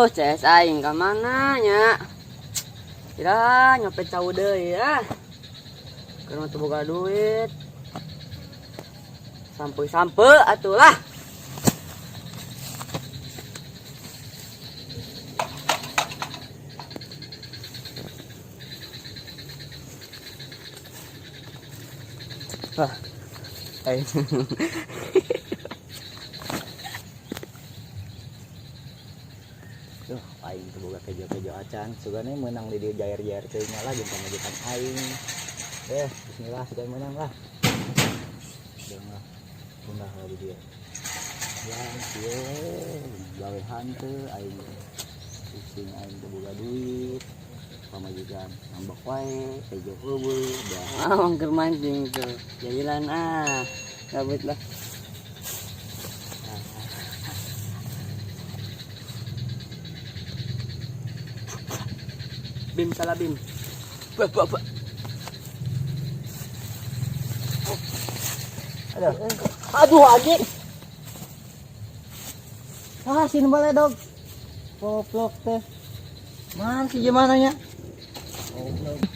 Aduh, CS aing ka mana nya? Kira nyopet cau deui ya. Keur mah teu boga duit. Sampai-sampai atuh lah. Wah. Aing. Duh, aing teu boga kejo-kejo acan. Sugane meunang di dieu jair-jair teuing lah jeung pamajikan aing. Eh, bismillah sugan meunang lah. Deung lah. Bungah lah di dieu. Ya, kieu gawe hanteu aing. Pusing aing teu boga duit. Pamajikan ngambek wae, kejo eueuh, dah. Ah, mangker mancing tuh. Jailan ah. Gabut lah. Bim salah bim. Bah bah bah. Aduh. Aduh anjing. Ah, sini baledog. Goblok teh. Man si gimana nya?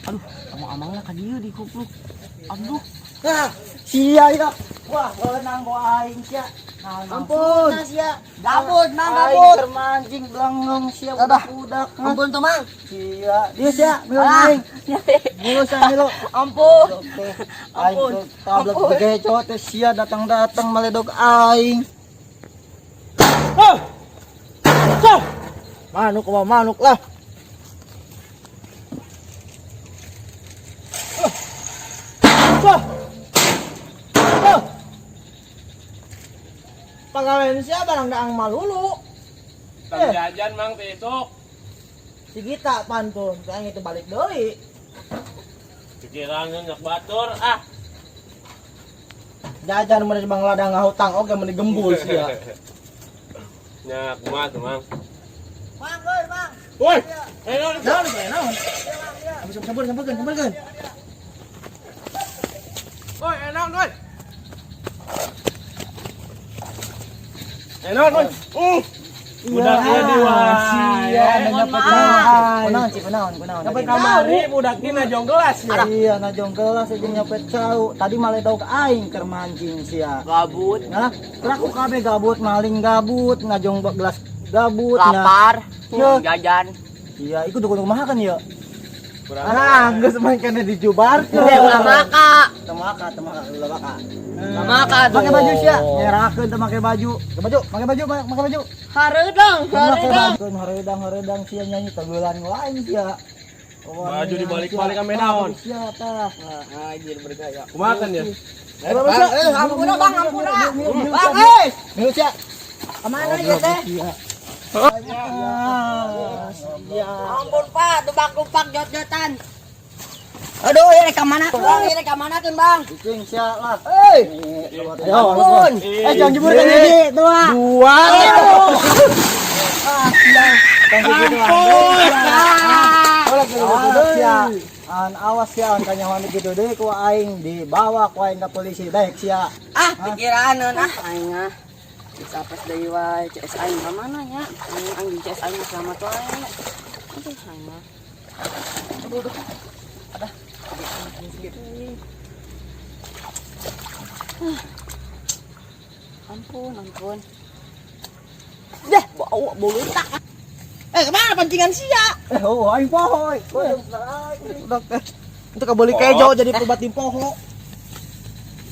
Aduh, amang-amangna ka dieu di kupluk. Aduh, Ah, sia ya. Wah, weunang ku aing sia. Nah, Ampun. Sia. Gabut, Mang, Aing gabut. keur mancing belengong sia budak-budak. Ampun tuh, Mang. Sia, dia sia, milu Ah. aing. Mulu sia milu. Ampun. Goblok teh. Aing Ampun. teh tablek Ampun. begeco teh sia datang-datang maledog aing. Ah. Sah. Manuk mah manuk lah. Sah. Sah. Pagawean sia barang daang malulu. Tang jajan mang besok. Si Gita pantun, saya itu balik deui. Pikiran nyak batur ah. Jajan mun di Bang Ladang ngahutang oge mun digembul sia. Nya kumaha tuh mang. Mang, euy, Mang. Woi, ayo Naon teh naon? Sabar sabar sabar. Woi, enak woi. Enak woi. Budak ieu di wae. Sia nyopet cau. Kunaon sih kunaon kunaon. Nyopet kamari budak ieu najong gelas ya. Iya najong gelas jeung nyopet cau. Tadi maledog aing keur mancing sia. Gabut, Nah, ku kabeh gabut, maling gabut, ngajong gelas gabut. lapar, Ya. jajan. Iya, iku kudu kumaha kan ya? Ah, geus main kana dijubarkeun. Udah ulah maka. Teu maka, teu maka, ulah maka. Ulah maka tuh. Pakai baju sia, nyerakeun teu make baju. Pakai baju, pakai baju, pakai baju. Hareudang, Pakai hareudang. baju, hareudang, hareudang sia nyanyi tegulan lain sia. Baju dibalik-balik ame naon? Sia tah. Anjir bergaya. Kumaha kan ya? Eh, ampura, Bang, ampura. Bang, eh. Milu sia. Kemana ya teh? Iya. Ampun Pak, tebak-tebak jot-jotan. Aduh, ini ke mana tuh, Bang? Ini ke mana tuh, Bang? Cing sia lah. Eh. Ayo, Ampun. Eh, jangan jeburkan ini, dua. Dua. Ah, siang. Ampun. Awas sia. An awas sia an kanyahoan kitu deui ku aing dibawa ku aing ka polisi daek sia. Ah, pikiran ah aing ah. Bisa apes deui wae, CS aing ka mana nya? Aing anjing CS aing mah selamat wae. Aduh, aing mah. Aduh, aduh. Adah. Ah. Ampun, ampun. Dah, bau bau tak. Eh, kemana pancingan sia? Eh, oh aing poho. Udah, itu kebeli kejo jadi perubat di poho.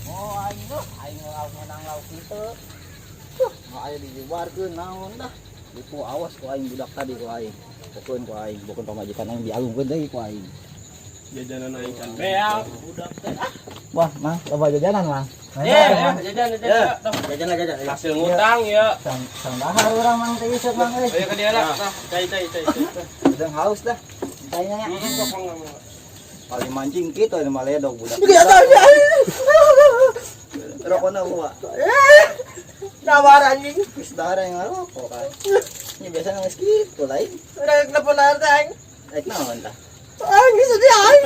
Oh, aing tuh, aing lauk menang lauk kitu. Mau aya dijubarkeun naon dah. Dipu awas ku aing budak tadi ku aing. Bokeun ku aing, bokeun pamajikan aing dialungkeun deui ku aing. Jajanan aing can beak budak teh. Wah, Mang, loba jajanan, Mang. Ya, jajan jajan. Jajan lah, jajan. Hasil ngutang ya. Sang sang dahar urang Mang teh isuk Mang euy. Ayo ke dia lah. Tah, cai cai cai. Sedang haus dah. Tanya nya. Paling mancing kitu ini maledog budak. Iya, iya. Rokona bawa. Nawar anjing. Geus dahar yang ngarokok kan. Ini biasa geus kitu lain. Udah telepon aja aing. Rek naon tah? Aing sedih aing.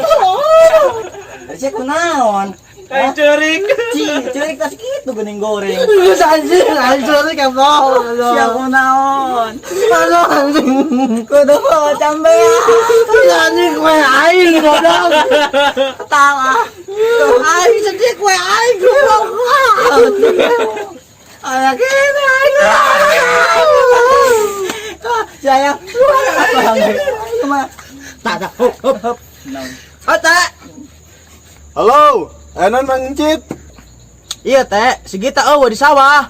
Sia kunaon? Kayak ceurik. Ci, ceurik tas kitu geuning goreng. Geus anjing, aing sorry kamu. Sia kunaon? Aduh anjing. Kudu cambeak. Anjing kue aing goblok. Ketawa. Aing sedih kue aing goblok. Aing gini aing. Saya apa? Tak tak hop hop hop. Oh teh. Halo, Enon Mang Encit. Iya teh, si Gita eueuh di sawah.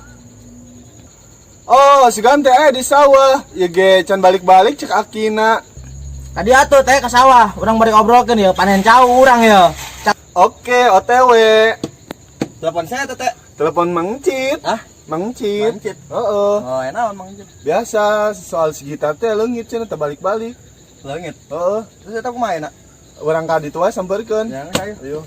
Oh, si Gante di sawah. Ieu ge can balik-balik cek akina. Tadi atuh teh ke sawah, urang bari obrolkeun ya panen cau urang ya. Oke, OTW. Telepon saya tete. Telepon Mang Encit. Hah? Mang Encit. Mang Encit. Heeh. Oh, enak Mang Encit. Biasa soal si Gita teh leungit cenah teu balik-balik. Leungit. Heeh. Terus eta kumaha enak? Urang ka ditu wae sampeurkeun. Jangan ayo. Ayo.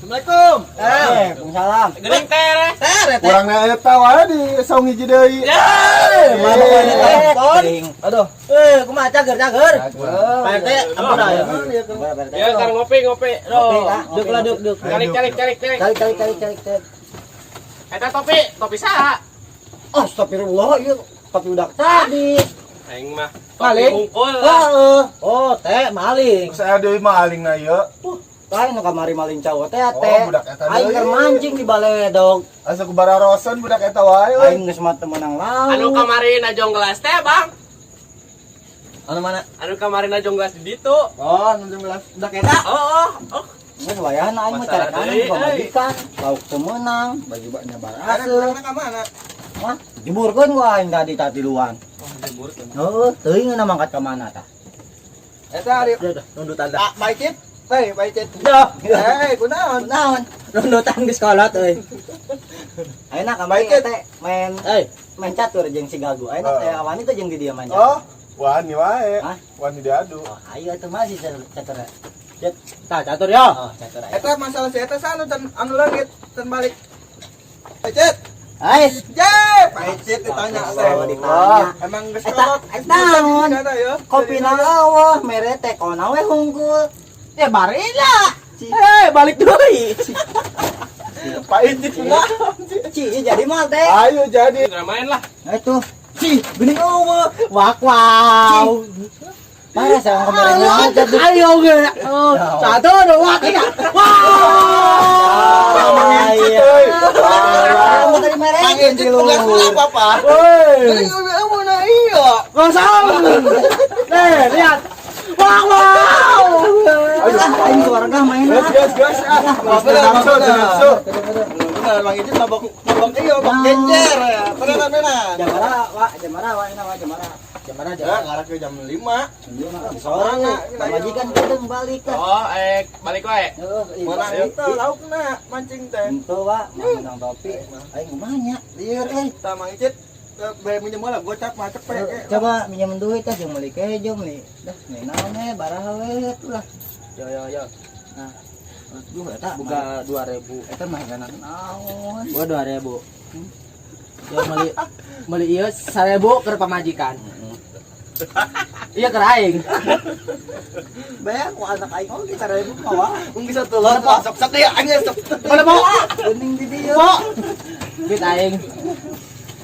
Assalamualaikum. Waalaikumsalam. Geuning teh. Teh teh. Urang na eta wae di saung hiji deui. Mana Eh, wae telepon? Aduh. Kumaha cager cager. Pak RT ampun dah ya. Ya, ntar ngopi ngopi. Loh. Duk lah duk duk. Calik calik calik calik. Kali kali kali kali kali. Eta topi, topi saha? Astagfirullah, ieu topi udah tadi. Aing mah topi Maling. hungkul lah. Heeh. Oh, teh maling. Saya deui mah aling na ieu. Lain nu kamari maling cowok teh Oh, teh. budak eta Aing deui. keur mancing di baledog. Asa ku bararosan budak eta wae euy. Aing geus mah teu meunang laut. Anu kamari najong gelas teh, Bang. Anu mana? Anu kamari najong gelas di ditu. Oh, anu gelas. Udah eta. Oh, oh, oh. Geus wayahna aing mah Masalah carekan deui, ku pamajikan. Lauk teu meunang, baju nya baraseuh. Ada ka mana? Hah? Jeburkeun ku aing tadi tatiluan. Oh, jeburkeun. Heeh, teuing na mangkat ka mana tah? Eta ari Udah, nundutan dah. Pak Baicit. Hei, Baicit. Ya, Hei, kunaon? Kunaon? nundutan geus kolot euy. Ayeuna kamari Baicit. teh main Euy, main catur jeung si Gagu. Ayeuna teh awani teh jeung di dieu main Oh, catur. wani wae. Hah? Wani diadu. Oh, ayo atuh masih catur. tah catur ya. Oh, catur ayo. Eta masalah si eta sa anu can anu leungit can balik. Baicit. Hai. Ye, Baicit ditanya teh. Oh, ditanya. Emang geus Eta, kolot. eta naon? ya. Kopi na eueuh, mere teh kona we hungkul. Ya barina. Eh, balik deui. Pak Encit kunaon sih? Ci, jadi mal teh. Ayo jadi. Udah main lah. Nah itu. Ci, geuning eueuh. Wak wow. Parah saya kemarin aja tuh. Ayo ge. Oh, satu dua tiga. Wow. Iya. Euy. Kamu tadi Mang mereng Encit udah apa apa? Woi. Geuning eueuh na iya. Kosong. Nih, lihat. Wah, wow. Ayo. Aing keluarga main Gas gas gas ah. Bener, Nafsu, bener. nafsu. Bener, Mang Encit mabok mabok iya, mabok genjer ya. Bener bener. Jamara, Wak, jamara, Wak, ini Wak, jamara. Jamara, Ya, jamara. ngarah ke jam 5. Sore, pamajikan gedeng balik kan. Oh, balik wae. Heeh, Menang itu laukna mancing teh. Itu, Wak, menang topi. Aing kumaha nya? Lieur euy. Tah Mang Encit bae minjem heula gocap mah cepet. Coba minjem duit tah jeung meuli kejo meuli. Dah, meuli naon we, baraha we atuh lah. Yo yo yo. Nah, aduh eta Buka 2000. eta mah kana naon. Buka 2000. Yo meuli meuli ieu 1000 keur pamajikan. Iya keur aing. Bayar ku anak aing oge 1000 mah wah. Mung bisa telur sok sok ya anjir sok. Mana mau? Geuning di dieu. Po. Duit aing.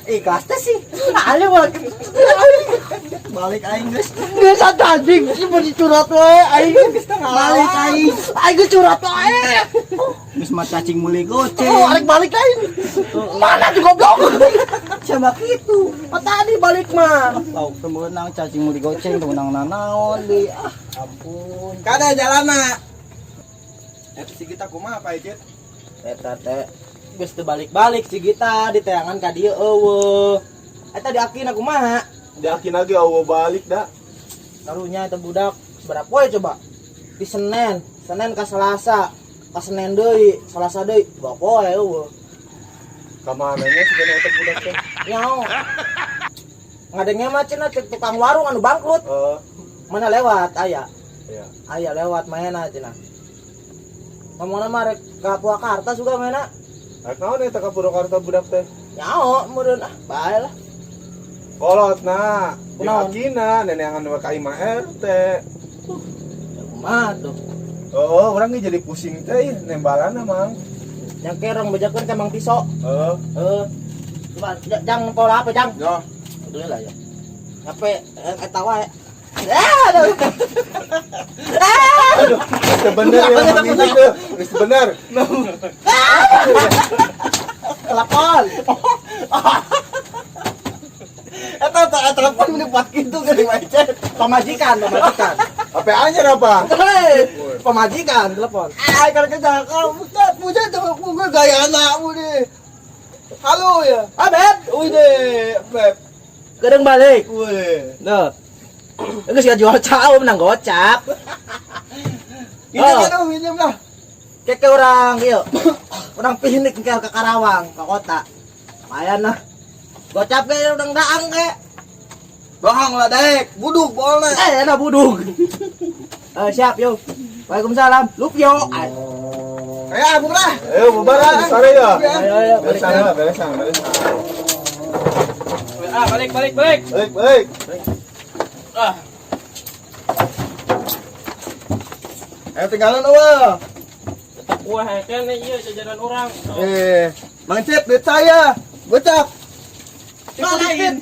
Ikhlas teh sih. Ayo balik. Balik aing geus. Geus anjing, si mau dicurat wae aing. Balik aing. Aing geus curhat wae. Geus mah cacing meuli goceng. Oh, arek balik aing. Mana tuh goblok? Coba kitu. Oh, tadi balik mah. Lauk teu meunang cacing meuli goceng teu meunang nanaon di. Ah, ampun. Kada jalana. Eta si kita kumaha Pak Icit? Eta teh geus teu balik-balik si Gita di teangan ka dieu eueuh. Eta diakin aku kumaha? Diakin lagi eueuh balik dah. Karunya eta budak berapa poe coba? Di Senin, Senin ka Selasa, ka Senin deui, Selasa deui, dua poe eueuh. Ka mana nya si eta budak teh? Nyaho. Ngadengnya mah cenah cek tukang warung anu bangkrut. Heeh. Mana lewat aya. Iya. Aya lewat mainna cenah. Ngomongna mah rek ka Purwakarta juga mainna. Rek naon eta ka Purwakarta budak teh? Nyaho meureun ah, bae lah. Kolot na. Jeung Kunaon? akina neneangan we ka imah RT. Ya kumaha tuh. Oh, urang ge jadi pusing teh ih, nembalana, Mang. Yang kerong bejakeun ka Mang Piso. Heeh. Heeh. Coba jang pola apa jang? Yo. Aduh lah ya. Apa eta wae. Ah, aduh. Aduh, geus bener ya Mang Icit tuh. Geus bener. Telepon. Eta tak telepon meni buat gitu geuning Mang Icet. Pamajikan, pamajikan. HP anyar apa? Hei, pamajikan telepon. Ah, kalau kita kalau bukan puja tuh gue gaya anakmu deh. Halo ya. Ah, Beb. Wih deh, Beb. Gedeng balik. Wih. Duh. Geus jual cau menang gocap. Ini Oh. aduh, minjem lah. Keke orang ieu. Orang piknik ke Karawang, ke kota. Lumayan lah. Gocap ge urang daang ge. Bohong lah, Dek. Buduk boleh. Eh, enak buduk. Eh, siap yo. Waalaikumsalam. Lup yo. Ayo, aku lah. Ayo bubar ah, sore ya. Ayo, ayo, balik. Beresan lah, beresan, beresan. Ah, balik balik balik. Balik, balik. Ah, Ayo tinggalan eueuh. tetep kuah kan ieu jajanan urang. Eh, Mang Cit, duit saya. Gocap. Lain.